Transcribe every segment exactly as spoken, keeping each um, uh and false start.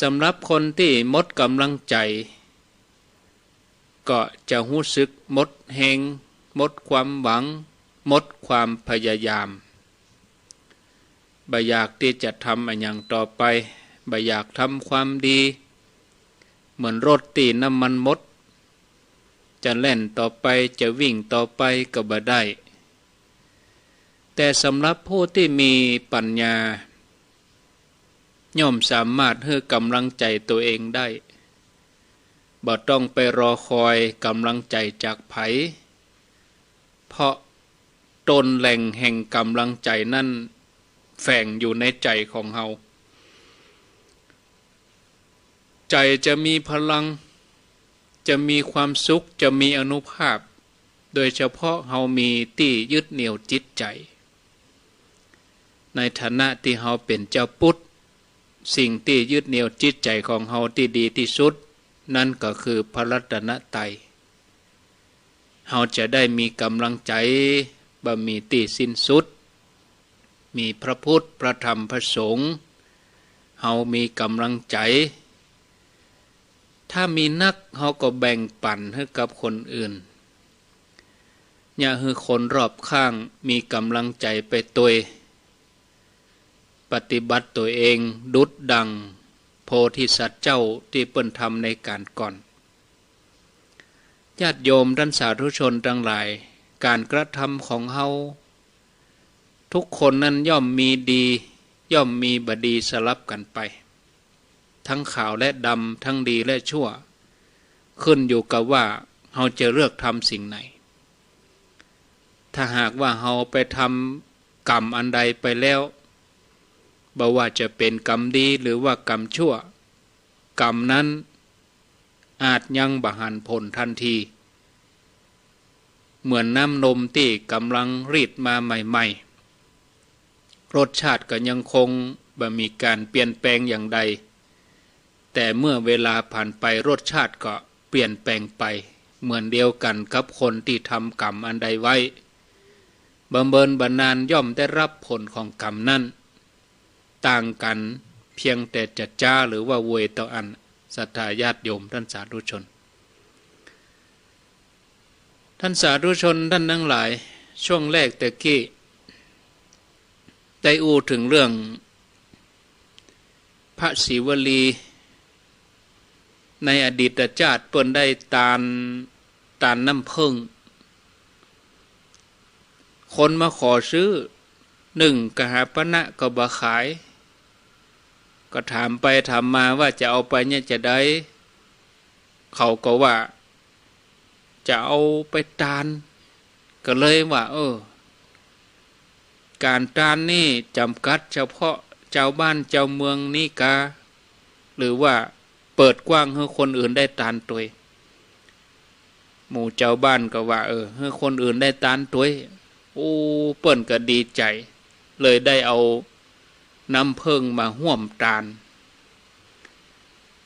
สำหรับคนตี้หมดก๋ำลังใจ๋ ก็จะฮู้สึกหมดแฮง หมดความหวัง หมดความพยายาม บ่อยากตี้จะทำอะหยังต่อไป บ่อยากทำความดี เหมือนรถตี้น้ำมันหมด จะแล่นต่อไป จะวิ่งต่อไปก็บ่ได้ แต่สำหรับผู้ตี้มีปั๋ญญา ย่อมสามารถหื้อก๋ำลังใจ๋ตั๋วเองได้ บ่ต้องไปรอคอยก๋ำลังใจ๋จากใผ เพราะต้นแหล่งแห่งก๋ำลังใจ๋นั้นแฝงอยู่ในใจ๋ของเฮา ใจ๋จะมีพลัง จะมีความสุข จะมีอานุภาพ โดยเฉพาะเฮามีตี้ยึดเหนี่ยวจิตใจ๋ ในฐานะตี้เฮาเป๋นจาวปุทธ สิ่งตี้ยึดเหนี่ยวจิตใจ๋ของเฮาตี้ดีตี้สุด นั้นก็คือพระรัตนตรัย เฮาจะได้มีก๋ำลังใจ๋บ่มีตี้สิ้นสุด มีพระพุทธ พระธรรม พระสงฆ์ เฮามีก๋ำลังใจ๋ ถ้ามีนัก เฮาก็แบ่งปั๋นหื้อกับคนอื่น เยียะหื้อคนรอบข้างมีก๋ำลังใจ๋ไปตวย ปฏิบัติตั๋วเองดุจดั่งโพธิสัตว์เจ้าตี้เปิ้นทำในก๋านก่อน ญาติโยมต้านสาธุชนตังหลาย ก๋านกระทำของเฮาทุกคนนั้นย่อมมีดี ย่อมมีบ่ดีสลับกั๋นไป ทั้งขาวและดำ ทั้งดีและชั่ว ขึ้นอยู่กับว่าเฮาจะเลือกทำสิ่งไหน ถ้าหากว่าเฮาไปทำกรรมอันใดไปแล้ว บ่ว่าจะเป๋นกรรมดีหรือว่ากรรมชั่ว กรรมนั้นอาจยังบ่หันผลทันที เหมือนน้ำนมตี้ก๋ำลังรีดมาใหม่ๆ รสชาติก็ยังคงบ่มีก๋านเปลี่ยนแปลงอย่างใด แต่เมื่อเวลาผ่านไปรสชาติก็เปลี่ยนแปลงไป เหมือนเดียวกั๋นกับคนตี้ทำกรรมอันใดไว้ บ่เมินบ่นานย่อมได้รับผลของกรรมนั้น ต่างกั๋นเพียงแต่จะจ๊าหรือว่าอวยเต้าอั้น ศรัทธาญาติโยมต้านสาธุชน ต้านสาธุชนต้านตังหลาย ช่วงแรกตะกี้ ได้อู้เถิงเรื่อง พระศรีวลี ในอดีตจาติเปิ้นได้ตาน ตานน้ำเผิ้ง คนมาขอซื้อ นึ่งกหาปณะก็บ่ขาย ก็ถามไปถามมาว่าจะเอาไปเนี่ยจะใด เขาก็ว่า จะเอาไปตาน ก็เลยว่า เออ ก๋านตานนี่จ๋ำกัดเฉพาะจาวบ้านจาวเมืองนี้กา หรือว่าเปิดกว้างหื้อคนอื่นได้ตานตวย หมู่จาวบ้านก็ว่า เออ หื้อคนอื่นได้ตานตวย โอ้ เปิ้นก็ดีใจ๋ เลยได้เอาน้ำเผิ้งมาฮ่วมตาน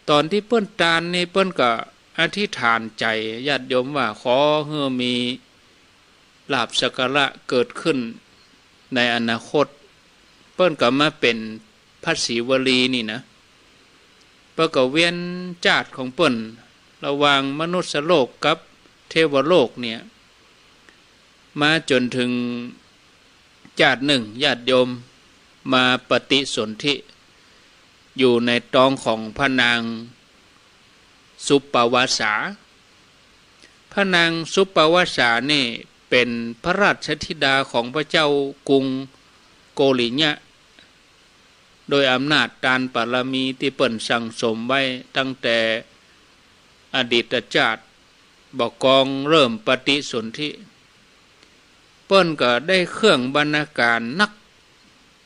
ต๋อนตี้เปิ้นตานนี่เปิ้นก็อธิษฐานใจ๋ ญาติโยมว่า ขอหื้อมีลาภสักการะเกิดขึ้นในอนาคต เปิ้นก็มาเป๋นพระศรีวลีนี่นะ เปิ้นก็เวียนจาติของเปิ้น ระหว่างมนุษย์โลกกับเทวโลกเนี่ย มาจ๋นเถิงจาตินึ่ง ญาติโยมมาปฏิสนธิอยู่ในต๊องของพระนางสุปปวาสา พระนางสุปปวาสานี่เป๋นพระราชธิดาของพระเจ้ากรุงโกริยะ โดยอำนาจตานปารมีตี้เปิ้นสั่งสมไว้ตั้งแต่อดีตจาติ บ่กองเริ่มปฏิสนธิ เปิ้นก็ได้เครื่องบรรณาการนัก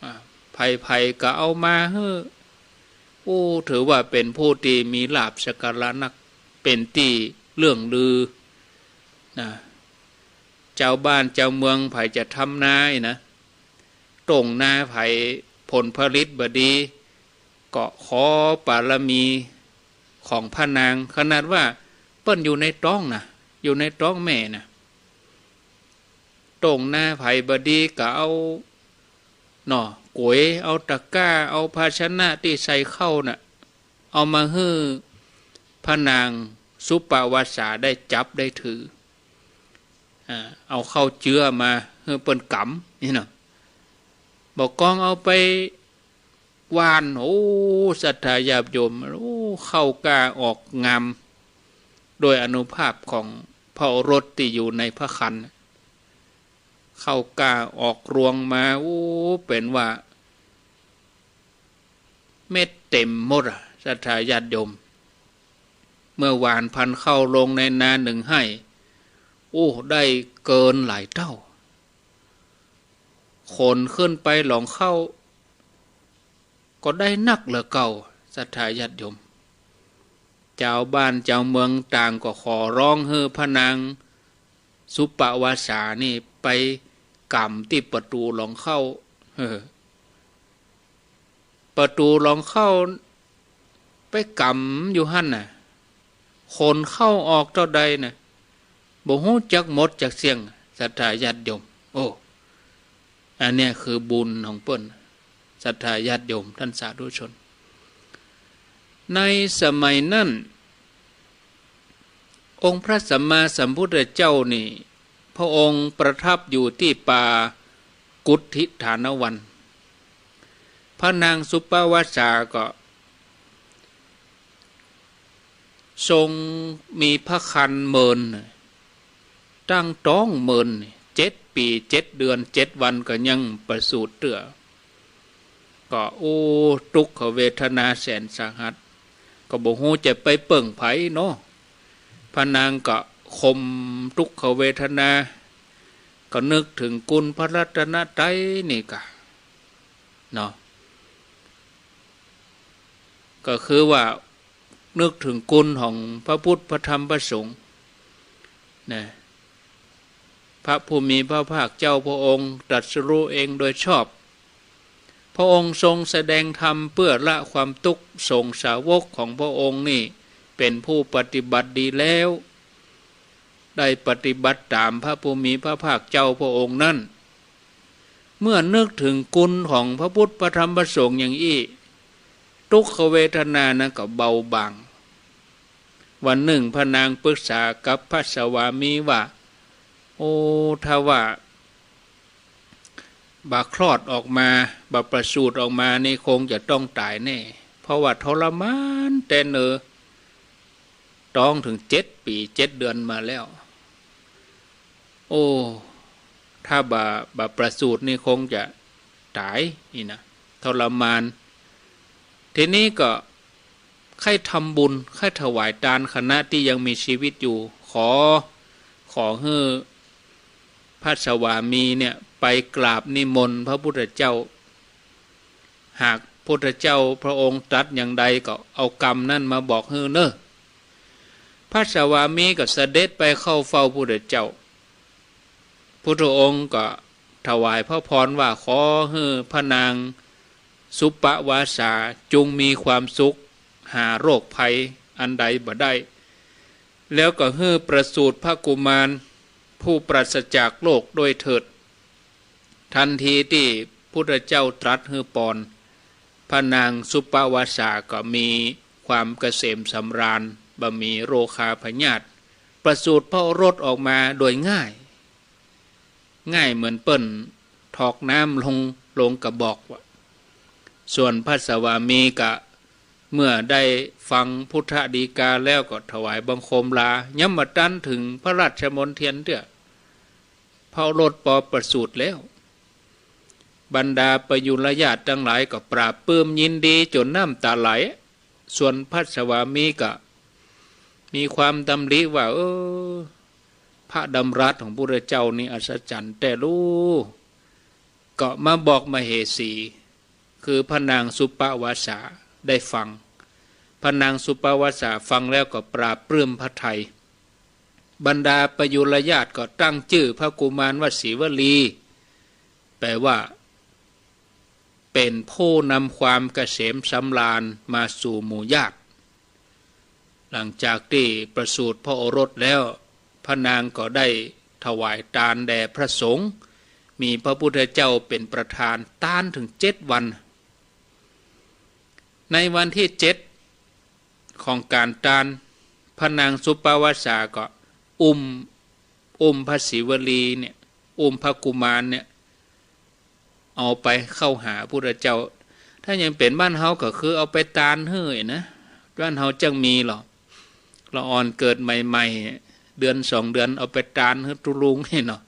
อ่า ใผๆ ก็เอามาหื้อ โอ้ ถือว่าเป๋นผู้ตี้มีลาภสักการะนัก เป๋นตี้เลื่องลือ นะ จาวบ้านจาวเมืองใผจะทำนานะ ต้งนาใผผลผลิตบ่ดี ก็ขอปารมีของพระนาง ขนาดว่าเปิ้นอยู่ในต๊องนะ อยู่ในต๊องแม่นะ ต้งนาใผบ่ดีก็เอาหน่อกวย เอาตะกร้า เอาภาชนะตี้ใส่ข้าวน่ะ เอามาหื้อพระนางสุปวาสาได้จับได้ถือ อ่า เอาเข้าเจื้อมาหื้อเปิ้นกำนี่เนาะ บ่ากองเอาไปหว่าน โอ้ ศรัทธาญาติโยม โอ้ ข้าวกล้าออกงาม โดยอานุภาพของพระโอรสตี้อยู่ในพระครรภ์ ข้าวกล้าออกรวงมา โอ้ เป๋นว่า เม็ดเต๋มหมดอะ ศรัทธาญาติโยม เมื่อหว่านพันธุ์ข้าวลงในนาหนึ่งไฮ่ โอ้ ได้เกินหลายเต้า ขนขึ้นไปหลองข้าว ก็ได้นักเหลือเก่า ศรัทธาญาติโยม จาวบ้านจาวเมืองต่างก็ขอร้องหื้อพระนางสุปวาสานี่ไปก๋ำตี้ประตู๋หลองข้าว เออ ประตู๋หลองข้าว ไปก๋ำอยู่หั้นน่ะ ขนข้าวออกเต้าใดน่ะ บ่ฮู้จักหมดจักเสี้ยง ศรัทธาญาติโยม โอ้ อันเนี้ยคือบุญของเปิ้น ศรัทธาญาติโยม ท่านสาธุชน ในสมัยนั้น องค์พระสัมมาสัมพุทธเจ้านี่ พระองค์ประทับอยู่ตี้ป่ากุฏฐิฐานวัน พระนางสุปวาสาก็ ทรงมีพระครรภ์เมิน ตั้งต๊องเมิน เจ็ดปี๋ เจ็ดเดือน เจ็ดวันก็ยังประสูติเตื้อ ก็ โอ้ ตุ๊กขเวทนาแสนสาหัส ก็บ่ฮู้จะไปเปิ้งใผเนาะ พระนางก็ข่มตุ๊กขเวทนา ก็นึกเถิงคุณพระรัตนตรัยนี่กา เนาะ ก็คือว่านึกเถิงคุณของพระพุทธ พระธรรม พระสงฆ์ นะ พระผู้มีพระภาคเจ้าพระองค์ตรัสรู้เองโดยชอบ พระองค์ทรงแสดงธรรมเพื่อละความทุกข์ สงฆ์สาวกของพระองค์นี่เป๋นผู้ปฏิบัติดีแล้ว ได้ปฏิบัติต๋ามพระผู้มีพระภาคเจ้าพระองค์นั้น เมื่อนึกเถิงคุณของพระพุทธ พระธรรม พระสงฆ์อย่างอี้ ตุ๊กขเวทนานั้นก็เบาบาง วันนึ่งพระนางปรึกษากับพระสวามีว่า โอ้ ถ้าว่าบ่าคลอดออกมา บ่าประสูติออกมานี่คงจะต้องต๋ายแน่ เพราะว่าทรมานแต๊เนอ ต๊องเถิงเจ็ดปี๋ เจ็ดเดือนมาแล้ว โอ้ ถ้าบ่า บ่าประสูตินี่คงจะต๋ายนี่นะ ทรมาน ทีนี้ก็ใค่ทำบุญ ใค่ถวายตาน ขณะตี้ยังมีชีวิตอยู่ ขอ ขอหื้อพระสวามีเนี่ยไปกราบนิมนต์พระพุทธเจ้า หากพุทธเจ้าพระองค์ตรัสอย่างใดก็เอากำนั้นมาบอกหื้อเน่อ พระสวามีก็เสด็จไปเข้าเฝ้าพุทธเจ้า พุทธองค์ก็ถวายพระพรว่า ขอหื้อพระนางสุปวาสาจงมีความสุข หาโรคภัยอันใดบ่ได้ แล้วก็หื้อประสูติพระกุมารผู้ปราศจากโรคด้วยเถิด ทันทีตี้พุทธเจ้าตรัสหื้อปอน พระนางสุปวาสาก็มีความเกษมสำราญ บ่มีโรคาพยาธิ ประสูติพระโอรสออกมาโดยง่าย ง่ายเหมือนเปิ้นถอกน้ำลง ลงกระบอกวะ ส่วนพระสวามีก็เมื่อได้ฟังพุทธดีกาแล้วก็ถวายบังคมลา ยังบ่ตันเถิงพระราชมณฑลเตื้อ พระโอรสปอประสูติแล้ว บรรดาปยุรญาติตังหลายก็ปลาบปลื้มยินดีจ๋นน้ำต๋าไหล ส่วนพระสวามีก็มีความดำริว่า เออ พระดำรัสของพุทธเจ้านี่อัศจรรย์แต๊ลู ก็มาบอกมเหสี คือพระนางสุปวาสาได้ฟัง พระนางสุปวาสาฟังแล้วก็ปลาบปลื้มพระทัย บรรดาปยุรญาติก็ตั้งจื้อพระกุมารว่าสีวลี แปลว่า เป๋นผู้นำความเกษมสำราญมาสู่หมู่ญาติ หลังจากตี้ประสูติพระโอรสแล้ว พระนางก็ได้ถวายตานแด่พระสงฆ์ มีพระพุทธเจ้าเป๋นประธานตานเถิงเจ็ดวัน ในวันตี้เจ็ด ของก๋านตาน พระนางสุปปาวาสาก็อุ้ม อุ้มพระสีวลีเนี่ย อุ้มพระกุมารเนี่ย เอาไปเข้าหาพุทธเจ้า ถ้ายังเป๋นบ้านเฮาก็คือเอาไปตานหื้อนะ บ้านเฮาจั้งมีลอ ละอ่อนเกิดใหม่ๆ เดือนสองเดือนเอาไปตานหื้อตุ๊ลุงนี่เนาะ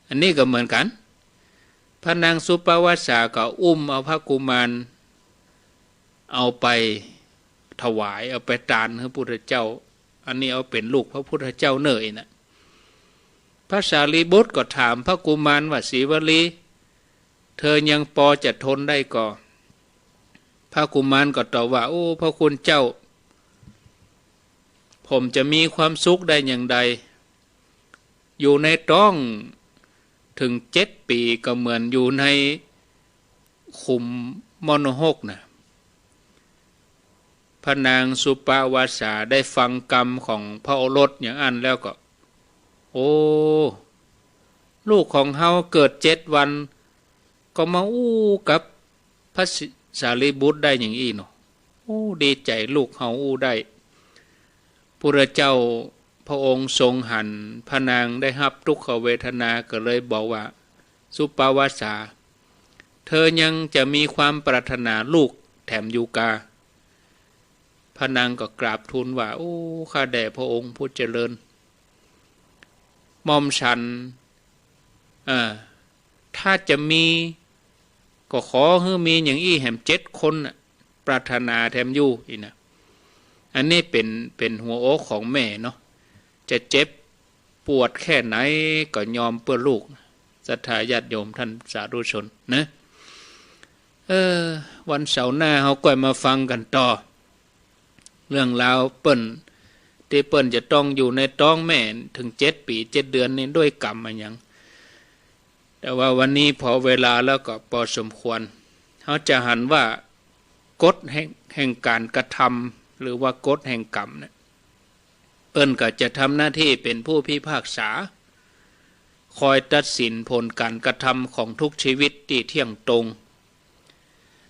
อันนี้ก็เหมือนกั๋น พระนางสุปปาวาสาก็อุ้มเอาพระกุมาร เอาไปถวาย เอาไปตานหื้อพุทธเจ้า อันนี้เอาเป๋นลูกพระพุทธเจ้าเน่อนะ พระสารีบุตรก็ถามพระกุมารว่า สีวลี เธอยังปอจะทนได้ก่อ พระกุมารก็ตอบว่า โอ้ พระคุณเจ้า ผมจะมีความสุขได้อย่างใด อยู่ในต๊องเถิงเจ็ดปี๋ก็เหมือนอยู่ในขุมมรณะหกนะ พระนางสุปปาวาสาได้ฟังกำของพระโอรสอย่างอั้นแล้วก็ โอ้ ลูกของเฮาเกิดเจ็ดวัน ก็มาอู้กับพระส- สารีบุตรได้อย่างอี้เนาะ โอ้ ดีใจ๋ลูกเฮาอู้ได้ พุทธเจ้าพระองค์ทรงหันพระนางได้ฮับทุกขเวทนาก็เลยบอกว่า สุปปาวาสา เธอยังจะมีความปรารถนาลูกแถมอยู่กา พระนางก็กราบทูลว่า โอ้ ข้าแด่พระองค์ผู้เจริญ หม่อมฉัน เอ่อ ถ้าจะมี ก็ขอหื้อมีอย่างอี้แหมเจ็ดคนน่ะ ปรารถนาแถมอยู่อี้นะ อันนี้เป๋น เป๋นหัวอกของแม่เนาะ จะเจ็บปวดแค่ไหนก็ยอมเปื้อลูก ศรัทธาญาติโยมท่านสาธุชนนะ เออ วันเสาร์หน้าเฮาก้อยมาฟังกั๋นต่อ เรื่องราวเปิ้น ตี้เปิ้นจะต้องอยู่ในต๊องแม่เถิงเจ็ดปี๋เจ็ดเดือนนี่ด้วยกรรมอะหยัง แต่ว่าวันนี้พอเวลาแล้วก็ปอสมควร เฮาจะหันว่ากฎแห่ง แห่งก๋านกระทำ หรือว่ากฎแห่งกรรมเนี่ย เปิ้นก็จะทำหน้าตี้เป๋นผู้พิพากษา คอยตัดสินผลก๋านกระทำของทุกชีวิตตี้เที่ยงตรง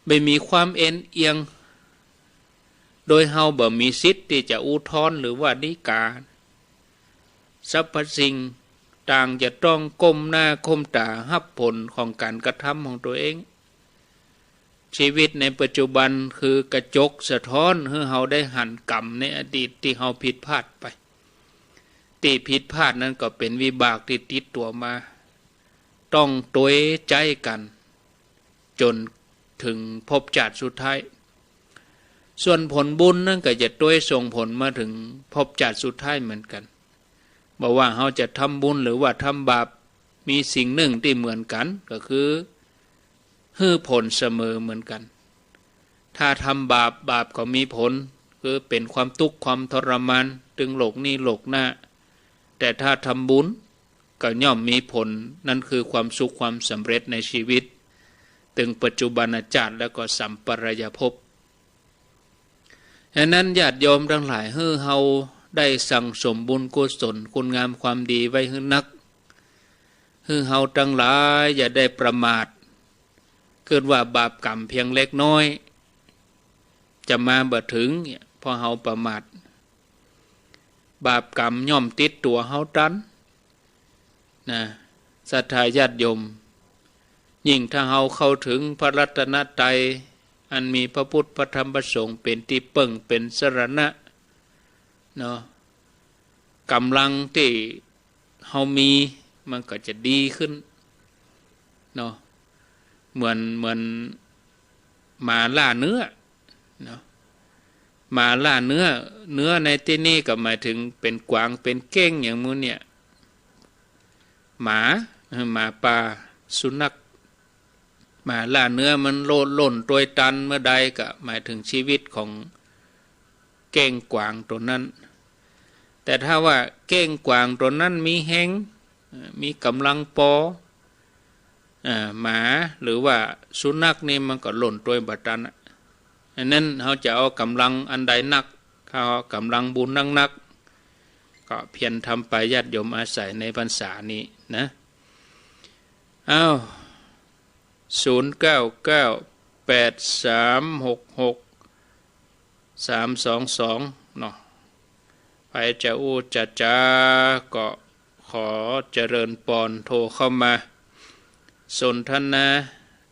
บ่มีความเอนเอียง โดยเฮาบ่มีสิทธิ์ตี้จะอุทธรณ์หรือว่าฎีกา สรรพสิ่งต่างจะต้องก้มหน้าก้มต๋าฮับผลของก๋านกระทำของตั๋วเอง ชีวิตในปัจจุบันคือกระจกสะท้อนหื้อเฮาได้หันกรรมในอดีตตี้เฮาผิดพลาดไป ตี้ผิดพลาดนั้นก็เป๋นวิบากตี้ติดตั๋วมา ต้องตวยใจ๊กั๋น จ๋นเถิงภพจาติสุดท้าย ส่วนผลบุญนั้นก็จะตวยส่งผลมาเถิงภพจาติสุดท้ายเหมือนกั๋น บ่ว่าเฮาจะทำบุญหรือว่าทำบาป มีสิ่งนึ่งตี้เหมือนกั๋น ก็คือ หื้อผลเสมอเหมือนกั๋น ถ้าทำบาป บาปก็มีผล คือเป๋นความตุ๊กข์ความทรมาน ตึงโลกนี้โลกหน้า แต่ถ้าทำบุญ ก็ย่อมมีผล นั้นคือความสุขความสำเร็จในชีวิต ตึงปัจจุบันจาติแล้วก็สัมปรายภพ ฉะนั้นญาติโยมตังหลาย หื้อเฮาได้สั่งสมบุญกุศล คุณงามความดีไว้หื้อนัก หื้อเฮาตังหลายอย่าได้ประมาท กึ๊ดว่าบาปกรรมเพียงเล็กน้อย จะมาบ่เถิงเนี่ย เพราะเฮาประมาท บาปกรรมย่อมติดตั๋วเฮาตัน นะ ศรัทธาญาติโยม ยิ่งถ้าเฮาเข้าเถิงพระรัตนตรัย อันมีพระพุทธ พระธรรม พระสงฆ์เป๋นตี้เปิ้ง เป๋นสรณะ เนาะ ก๋ำลังตี้เฮามีมันก็จะดีขึ้น เนาะ เหมือน เหมือนหมาล่าเนื้อ เนาะ หมาล่าเนื้อ เนื้อในตี้นี่ก็หมายเถิงเป๋นกวาง เป๋นเก้งอย่างหมู่เนี่ย หมา เออ หมาป่า สุนัข หมาล่าเนื้อมันโลดล่นตวยตันเมื่อใดก็หมายเถิงชีวิตของเก้งกวางตั๋วนั้น แต่ถ้าว่าเก้งกวางตั๋วนั้นมีแฮง เอ่อ มีก๋ำลังปอ เอ่อ หมาหรือว่าสุนัขนี่มันก็ล่นตวยบ่ตันอะ อันนั้นเฮาจะเอาก๋ำลังอันใดนัก ถ้าเอาก๋ำลังบุญนักๆ ก็เพียรทำไป ญาติโยมอาศัยในพรรษานี้นะ อ้าว ศูนย์เก้าเก้า แปดสามหกหก สามสองสอง เนาะ ใผจะอู้จะจ๋าก็ขอเจริญปอน โทรเข้ามาสนทนา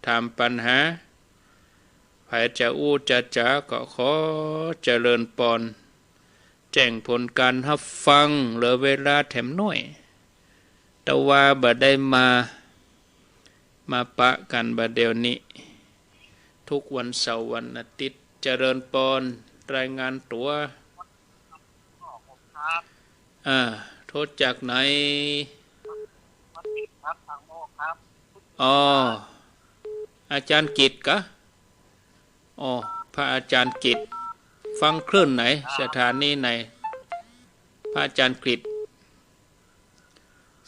ถามปัญหา ใผจะอู้จะจ๋าก็ขอเจริญปอน แจ้งผลก๋านฮับฟัง เหลือเวลาแถมน้อย แต่ว่าบ่ได้มา มาปะกั๋นบ่าเดี่ยวนี้ ทุกวันเสาร์วันอาทิตย์ เจริญปอน รายงานตั๋ว ครับ อ่า โทรจากไหน ครับ ทางโลกครับ อ๋อ อาจ๋ารย์กิตย์กะ อ๋อ พระอาจ๋ารย์กิตย์ ฟังคลื่นไหน ครับ สถานีไหน พระอาจ๋ารย์กิตย์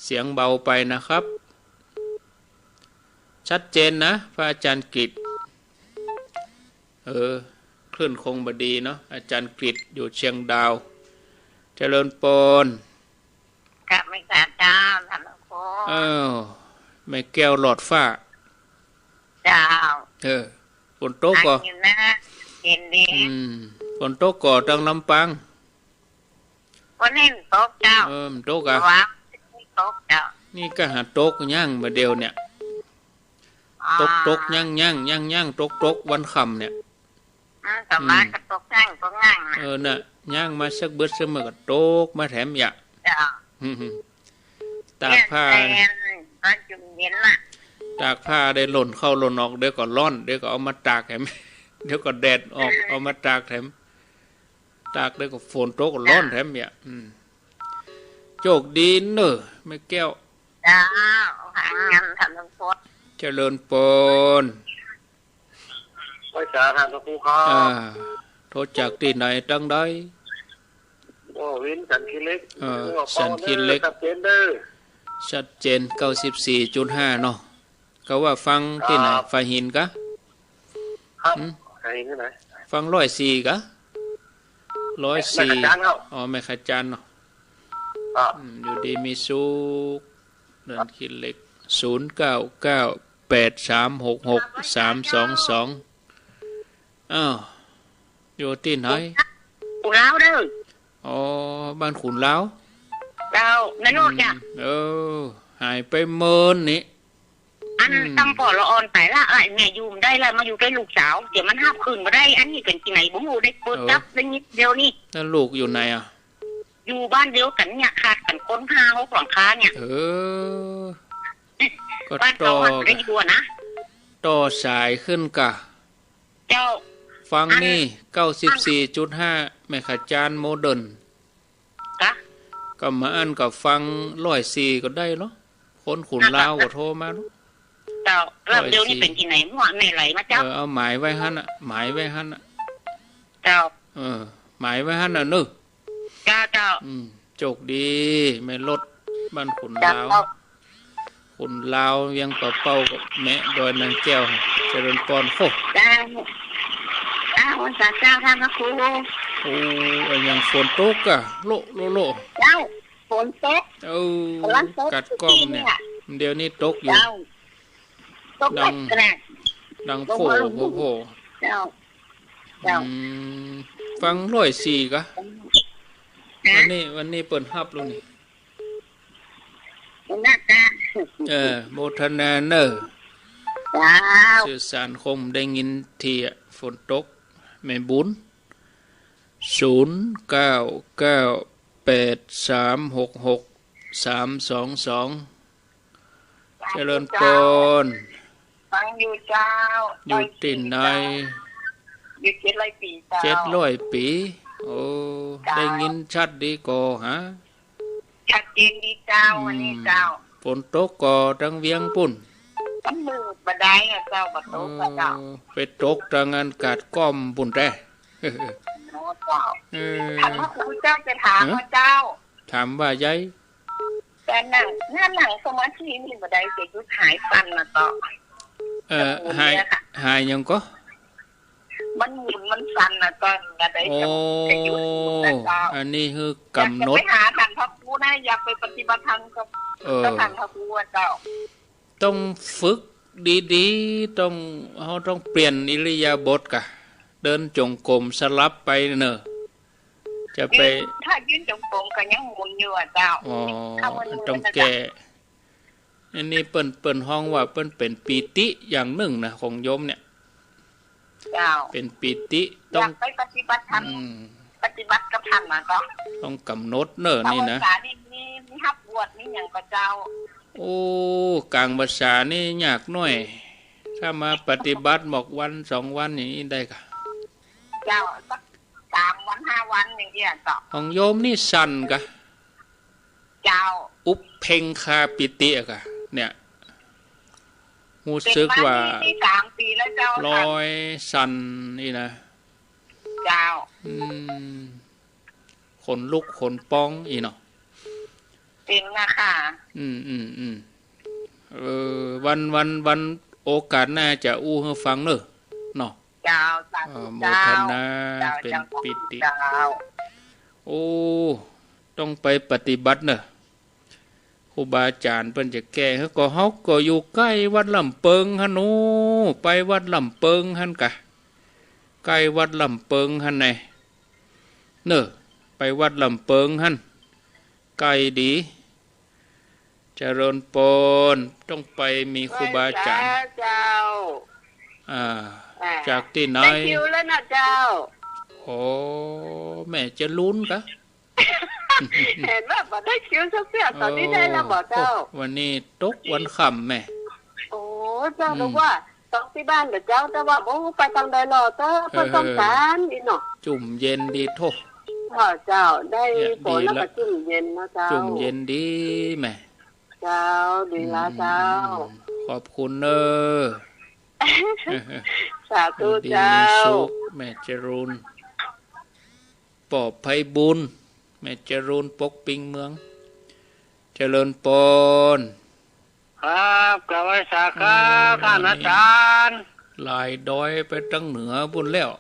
เสียงเบาไปนะครับ ชัดเจนนะ พระอาจ๋ารย์กิตย์ เออ คลื่นคงบ่ดีเนาะ อาจ๋ารย์กิตย์อยู่เชียงดาว เจริญปอน กราบนมัสก๋ารเจ้า ท่านพระครู อ้าว แม่แก้วหลอดฟ้า เจ้า เออ ฝนตกก่อ อันนี้นะ เย็นดี อืม ฝนตกก่อตางลำปาง วันนี้มันตกเจ้า เออ มันตกอะ วันนี้ตกเจ้า นี่ก็หาตกยังบ่าเดี่ยวเนี่ย อ๋อ ตกตกยังยังยังยังตกตกวันค่ำเนี่ย อืม สามารถ อืม ก็ตกยังตกยังนะ เออ น่ะ ยังมาสักเบิดสักเมื่อก็ตกมาแถมยะ เจ้า ตากผ้า เย็นๆ ตอนจุ่มเย็นน่ะ ตากผ้าได้หล่นเข้าหล่นออก เดี๋ยวก็ฮ้อน เดี๋ยวก็เอามาตากแถม เดี๋ยวก็แดดออก เออ เอามาตากแถม ตากเดี๋ยวก็ฝนตกก็ฮ้อนแถมยะ อืม โชคดีเน่อ แม่แก้ว เจ้า หางานทำทั้งหมด เจริญปอน ไหว้สาท่านพระครูครับ อ่า โทรจากตี้ไหนตังใด โอ้ วินสันขี้เหล็ก เออ โอ้ สันขี้เหล็ก ชัดเจนเด้อ ชัดเจน เก้าสิบสี่จุดห้า เนาะ ก็ว่าฟังตี้ไหน ครับ ฝ่ายหินกะ ครับ หืม ฝ่ายหินตี้ไหน ฟังร้อยสี่กะ ร้อยสี่ แม่ขจารย์ครับ อ๋อ แม่ขจารย์เนาะ ครับ อืม อยู่ดีมีสุข เนินขี้เหล็ก ศูนย์เก้าเก้าแปดสามหกหกสามสองสอง อ้าว อยู่ตี้ไหน ขุนลาวเด้อ อ๋อ บ้านขุนลาว เจ้า แม่นกจ้ะ อืม เออ หายไปเมินนี่ อัน อืม ตั้งผ่อละอ่อนไปละ ไอ้แม่อยู่บ่ได้ละ มาอยู่ใก้ลูกสาว เดี๋ยวมันหับคืนบ่ได้ อันนี้เป๋นตี้ไหนบ่ฮู้ ได้เปิด เออ จับได้นิดเดียวนี่ แล้วลูกอยู่ไหนอะ อยู่บ้านเดียวกั๋นเนี่ย ขาดกั๋นคนห้าหกหลังคาเนี่ย เออ ก็ บ้านเขาอะ ต่อ ได้อยู่อะนะ ต่อสายขึ้นกะ เจ้า ฟังนี่ อัน เก้าสิบสี่จุดห้า แม่ขจารย์โมเดิร์น กะ ก็มาอั้นก็ฟังร้อยสี่ก็ได้เหรอ คนขุนลาวก็โทรมาเหรอ เจ้า ลำเดียวนี่ ร้อยสี่ เป๋นตี้ไหนมั่วแม่ไหลมาเจ้า เออ เอาหมายไว้หั้นน่ะ หมายไว้หั้นน่ะ เจ้า เออ หมายไว้หั้นน่ะเนอะ เจ้า เจ้า อืม โชคดี แม่รถ บ้านขุนลาว เจ้า ขุนลาว เวียงป่าเป้ากับแม่ดอยนางแก้ว เจริญปอน โห เจ้า อ้าว ไหว้สาเจ้าท่านพระครู โอ้ อะหยังฝนตกอะ โละโละโละ เจ้า ฝนตก เออ ฝนตก กัดก้อมเนี่ย จริงๆ เนี่ย เดี๋ยวนี้ตกอยู่ เจ้า ตก ดัง แกรกๆ ดังโผ ลงมา โผ โผ เจ้า เจ้า อืม ฟังร้อยสี่กะ ฮะ วันนี้ วันนี้เปิ้นฮับแล้วนี่ น่าจะ เออ โมทนาเน่อ เจ้า สื่อสารคงได้ยินทีอะ ฝนตก แม่บุญ ศูนย์เก้าเก้าแปดสามหกหกสามสองสอง เจริญปอน ฟังอยู่เจ้า อยู่ตี้ไหน อยู่เจ็ดร้อยปี๋เจ้า เจ็ดร้อยปี๋ โอ้ เจ้า ได้ยินชัดดีก่อฮะ ชัดเจนดีเจ้า อืม วันนี้เจ้า ฝนตกก่อตางเวียงปุ้น มันมืดบ่ได้อะเจ้า บ่ตกอะเจ้า เออ ไปตกตางอันกาดก้อมปุ้นแต๊ โอ้เจ้า เออ ถามว่าครูเจ้าจะถามว่าเจ้า ถามว่าใย แต่นั่ง นั่ง นั่งสมาธินี่บ่ได้ จะหยุดหายสั่นน่ะเจ้า เอ่อ จะหมุน หาย เนี่ยค่ะ หายหยังก่อ มันหมุนมันสั่นน่ะเจ้า บ่ได้ โอ้ จะ จะหยุดหมุนน่ะเจ้า อันนี้คือกำหนด อยากจะไปหาท่านพระครูนะ อยากไปปฏิบัติธรรมกับ เออ กับท่านพระครูอะเจ้า ต้องฝึกดีๆ ต้อง เฮาต้องเปลี่ยนอิริยาบถกะ เดินจงกรมสลับไปเน่อ จะไป ยืน ถ้ายืนจงกรมก็ยังหมุนอยู่อะเจ้า อ๋อ เข้ามาหมุน ต้องแก้ อันนี้เปิ้น เปิ้นฮ้องว่าเปิ้นเป๋นปีติอย่างนึ่งนะ ของโยมเนี่ย เจ้า เป๋นปีติ ต้อง อยากไปปฏิบัติธรรม อืม ปฏิบัติกับท่านนะเจ้า ต้องกำหนดเน่อ นี่นะ กลางพรรษานี่มี มีฮับบวช มีหยังก่อเจ้า โอ้ กลางพรรษานี่ยากหน้อย ถ้ามาปฏิบัติหมอกวันสองวันอย่างนี้ได้ก่ะ เจ้า สักสามวันห้าวันอย่างเงี้ยเจ้า ของโยมนี่สั้นก่ะ เจ้า อุปเพงคาปิติอะก่ะ เนี่ย ฮู้สึกว่า เป๋นมานี่ นี่สามปี๋แล้วเจ้า ลอยสั้นนี่นะ เจ้า อืม ขนลุกขนปองอี้เนาะ เป๋นนะค่ะ อืม อืม อืม เออ วัน วัน วันโอกาสหน้าจะอู้หื้อฟังเน่อ เนาะ เจ้า สาธุ เออ โมทนา เจ้า เป๋นปีติ เจ้า โอ้ ต้องไปปฏิบัติเน่อ ครูบาอาจ๋ารย์เปิ้นจะแก้หื้อ ก็เฮาก็อยู่ใก้วัดล่ำเปิงหั้นโน้ ไปวัดล่ำเปิงหั้นก่ะ ใก้วัดล่ำเปิงหั้นแน่ เน่อ ไปวัดล่ำเปิงหั้น ใก้ดี เจริญปอน ต้องไปมีครูบาอาจ๋ารย์ ไหว้สาเจ้า อ่า อ่า จากตี้ไหน ได้คิวแล้วนะเจ้า โอ้ แม่จรูนก่ะ หันว่าบ่ได้คิวสักเตื้อ ต๋อนนี้ได้แล้วบ่เจ้า โอ้ วันนี้ตกวันค่ำแม่ โอ้ เจ้า อืม นึกว่า ตกตี้บ้านเด้อเจ้า แต่ว่าบ่ฮู้ไปตางใดลอเต๊อะ เออ เปิ้นต้องก๋านอี้เนาะ จุ่มเย็นดีโธ่ อ้อ เจ้า ได้ เนี่ย ฝนแล้วก็จุ่มเย็นนะเจ้า จุ่มเย็นดีแม่ เจ้า ดีละเจ้า อืม ขอบคุณเน่อ สาธุเจ้า ดีสุข แม่จรูน ป้อไพบูลย์ แม่จรูน ปกปิงเมือง เจริญปอน ครับ กราบไหว้สาครับ เออ ท่านอาจ๋ารย์ หลายดอยไปตางเหนือปู้นแล้ว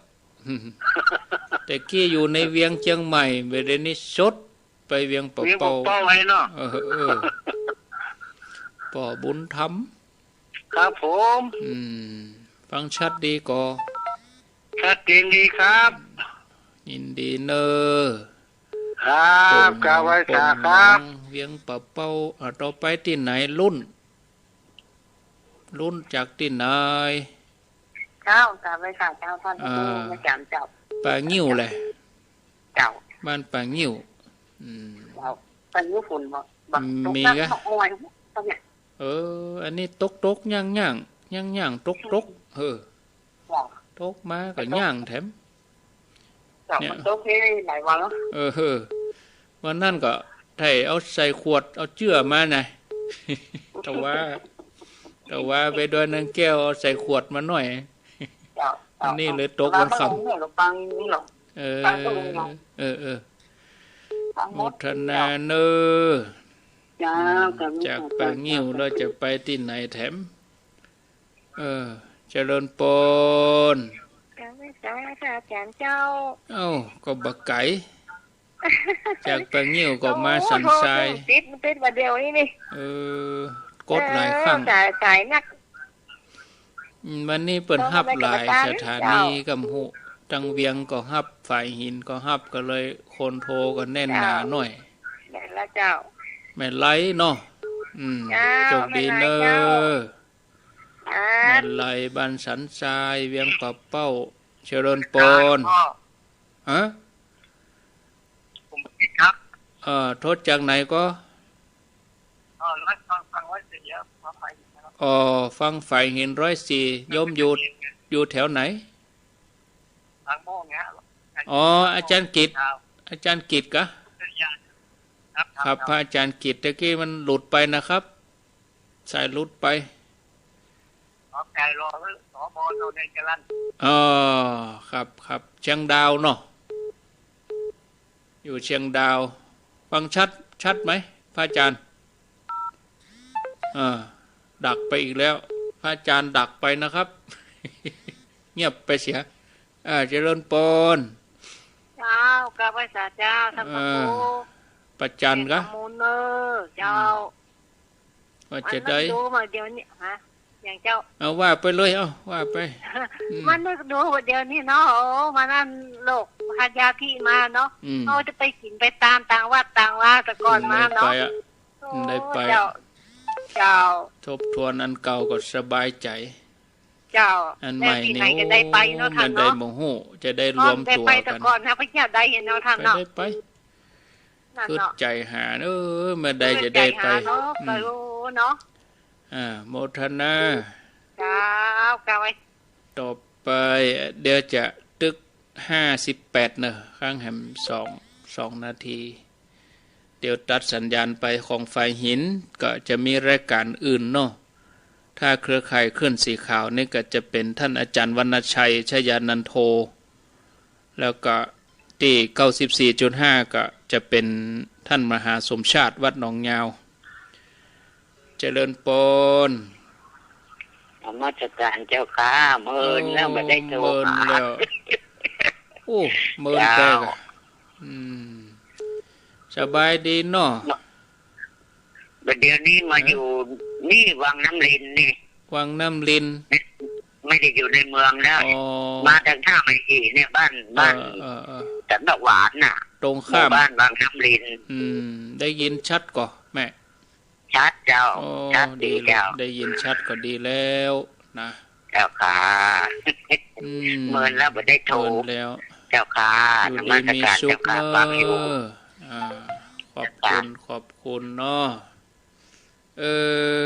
แต่กี้อยู่ในเวียงเจียงใหม่ บ่าเดี่ยวนี้สดไปเวียงป่าเป้า เวียงป่าเป้าไอ้เนาะ เออ เออ ป้อบุญธรรม ครับผม อืม ฟังชัดดีก่อ ชัดเจนดีครับ ยินดีเน่อ ครับ กราบไหว้สาครับ เวียงป่าเป้า อ่า ต่อไปตี้ไหน ลุ่น ลุ่นจากตี้ไหน เจ้า กราบไหว้สาเจ้า ท่าน อ่า อาจ๋ารย์เจ้า ป่างิ้วแหละ เจ้า บ้านป่างิ้ว อืม เจ้า ป่างิ้วฝนบ่ บ่ มีกะ ตกหนักตกน้อย เออ อันนี้ตกๆ ย่างๆ ย่างๆ ตกๆ เออ ตกมาก็ย่างแถม เนี่ย มันตกนี่หลายวันแล้ว เออ เออ วันนั้นก็ไถ่เอาใส่ขวด เอาเจื้อมานะ แต่ว่า แต่ว่าไปดอยนางแก้วเอาใส่ขวดมาหน่อย เจ้า อันนี้เลยตกวันค่ำ เออ เออ เออ โมทนาเน่อ เจ้า จากป่างิ้วแล้วจะไปตี้ไหนแถม เออ เจริญปอน กราบไหว้สาอาจ๋ารย์เจ้า เอ้า ก็บ่ไก๋ จากป่างิ้วก็มาสันทราย โอ้ โทรติด มันติดบ่าเดี่ยวนี้นี่ เออ กดหลายครั้ง เออ สาย สายนัก อืม วันนี้เปิ้นฮับหลายสถานี เจ้า กำฮู้ ตางเวียงก็ฮับ ฝายหินก็ฮับ ก็เลยคนโทรก็แน่นหนาหน่อย เจ้า แม่นละเจ้า แม่ไลเนาะ อืม เจ้า โชคดีเน่อ แม่ไลเจ้า ครับ แม่ไลบ้านสันทราย เวียงป่าเป้า เจริญปอน ครับ ฮะ ผมผิดครับ เอ่อ โทรจากไหนก็ เอ่อ ร้อย ฟัง ฟังร้อยสี่ครับ ขออภัยครับ อ๋อ ฟังฝายหินร้อยสี่ โยมอยู่ อยู่แถวไหน บางม่วงเนี่ย อ๋อ อาจ๋ารย์กิตติ์ ครับ อาจ๋ารย์กิตติ์กะ ครับ ครับ ครับ พระอาจ๋ารย์กิตติ์ ตะกี้มันหลุดไปนะครับ สายหลุดไป ขอไก่รอไว้ สบ โนน จรัญ อ๋อ ครับ ครับ เชียงดาวเนาะ อยู่เชียงดาว ฟังชัด ชัดไหม พระอาจ๋ารย์ อ่า ดักไปอีกแล้ว พระอาจ๋ารย์ดักไปนะครับ เงียบไปเสีย อ่า เจริญปอน เจ้า กราบไหว้สาเจ้า ท่านพระครู อ่า ประจันกะ เจริญพรเน่อ เจ้า อืม ว่าจะได้ มาดูมาเดี๋ยวนี้ ฮะ อย่างเจ้า เอาว่าไปเลย เอาว่าไป อืม มานึกดูว่าเดี๋ยวนี้เนาะ โอ้ มานั่นโรคพยาธิมาเนาะ อืม เขาจะไปกิ๋นไปตามต่างวัดต่างวาแต่ก่อนมาเนาะ อืม ได้ไปอะ โอ้ ได้ไป เจ้า เจ้า ทบทวนอันเก่าก็สบายใจ๋ เจ้า อันใหม่นี่ แล้วปี๋ไหนจะได้ไปเนาะ โอ้ ท่านเนาะ ไม่ได้บ่ฮู้ จะได้รวมตั๋วกั๋น ได้ไปแต่ก่อนนะ พระเจ้าได้เห็นเนาะ ท่านเนาะ ไป ได้ไป นั่นเนาะ กึ๊ดใจ๋หา เออ เมื่อใดจะได้ไป กึ๊ดใจ๋หาเนาะ อืม ไป โอ้ เนาะ อ่า โมทนา เจ้า เจ้า ต่อไป เดี๋ยวจะตึกห้าสิบแปดเนอะ กั๋งแหมสอง สองนาที เดี๋ยวตัดสัญญาณไปของฝ่ายหิน ก็จะมีรายการอื่นเนาะ ถ้าเครือข่ายคลื่นสีขาวนี่ก็จะเป๋นท่านอาจ๋ารย์วรรณชัย ชยานันโท แล้วก็ตี้เก้าสิบสี่จุดห้าก็จะเป๋นท่านมหาสมชาติวัดหนองยาว เจริญปอน นมัสการเจ้าค่ะ เมินแล้ว เออ บ่ได้โทร เมิน หา แล้ว โอ้ เมิน เจ้า ไปกะ อืม สบายดีเนาะ บ่าเดี๋ยวนี้มา ฮะ อยู่นี่วังน้ำรินนี่ วังน้ำริน ไม่ได้อยู่ในเมืองแล้ว อ๋อ มาทางท่าใหม่สี่เนี่ย บ้าน เออ บ้าน เออ เออ สันดอกหวานน่ะ ตรงข้าม หมู่บ้านวังน้ำริน อืม ได้ยินชัดก่อแม่ ชัดเจ้า โอ้ ชัดดี ดีเลย เจ้า ได้ยินชัดก็ดีแล้วนะ เจ้าค่ะ อืม เมินแล้วบ่ได้โทร เมินแล้ว เจ้าค่ะ อยู่ดีมีสุข นมัสการเจ้าค่ะ เนอะ ฟังอยู่ อ่า ขอบคุณ เจ้าค่ะ ขอบคุณเนาะ เออ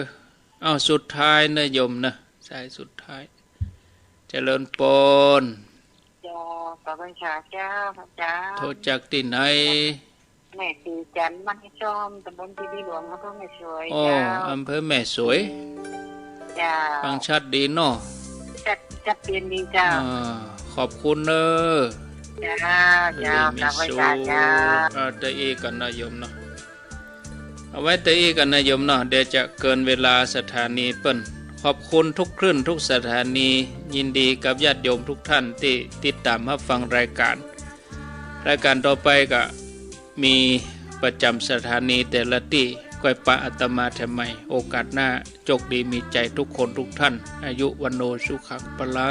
เอา สุดท้ายนะโยมนะ สายสุดท้าย เจริญปอน เจ้า กราบไหว้สาเจ้า พระอาจ๋ารย์ โทรจากตี้ไหน แม่ศรีจันทร์ บ้านห้วยซ้อม ตำบลคีรีหลวง อำเภอแม่สวย อ๋อ เจ้า อำเภอแม่สวย เจ้า ฟังชัดดีเนาะ ชัด ชัดเจนดีเจ้า อ่า ขอบคุณเนอะ เจ้า เจ้า อยู่ดีมีสุข กราบไหว้สาเจ้า เอาแต่อี้ก่อนนะโยมเนาะ เอาไว้แต่อี้ก่อนนะโยมเนาะ เดี๋ยวจะเกินเวลาสถานีเปิ้น ขอบคุณทุกคลื่นทุกสถานี ยินดีกับญาติโยมทุกท่านตี้ติดต๋ามฮับฟังรายการ รายการต่อไปก็มีประจ๋ำสถานีแต่ละตี้ ก้อยปะอาตมาแถมใหม่ โอกาสหน้า โจคดีมีชัยทุกคนทุกท่าน อายุวัณโณสุขังพลัง